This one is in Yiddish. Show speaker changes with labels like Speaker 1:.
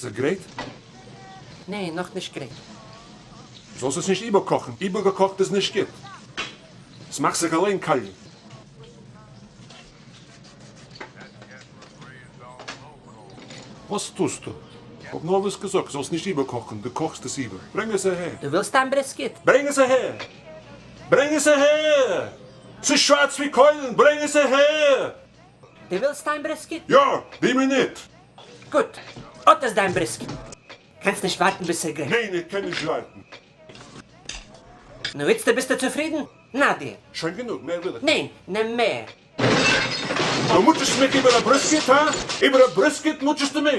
Speaker 1: ס'איז גרייט?
Speaker 2: ניין, נאכנישט גרייט.
Speaker 1: זאלסט עס נישט איבערקאכן, איבערגעקאכט איז נישט גוט. ס'מאכט זיך אליין קאליע. וואס טוסטו? כ'האב נארוואס געזאגט זאלסט נישט איבערקאכן, דו קאכסט עס איבער. ברענג עס אהער.
Speaker 2: דו ווילסט דיין brisket?
Speaker 1: ברענג עס אהער! ברענג עס אהער! ס'איז שווארץ ווי קוילן, ברענג עס אהער!
Speaker 2: דו ווילסט דיין brisket?
Speaker 1: יא, די מינוט!
Speaker 2: גוט, אט איז דיין brisket. קענסט נישט ווארטן ביז ס'איז גרייט?
Speaker 1: ניין, איך קען נישט ווארטן.
Speaker 2: נו, איצטער ביסטו צופרידן? נא דיר.
Speaker 1: שוין גענוג, מער וויל איך נישט.
Speaker 2: ניין, נעם מער.
Speaker 1: דו מוטשעסט מיך איבער א brisket, הא? איבער א brisket מוטשעסטו מיך?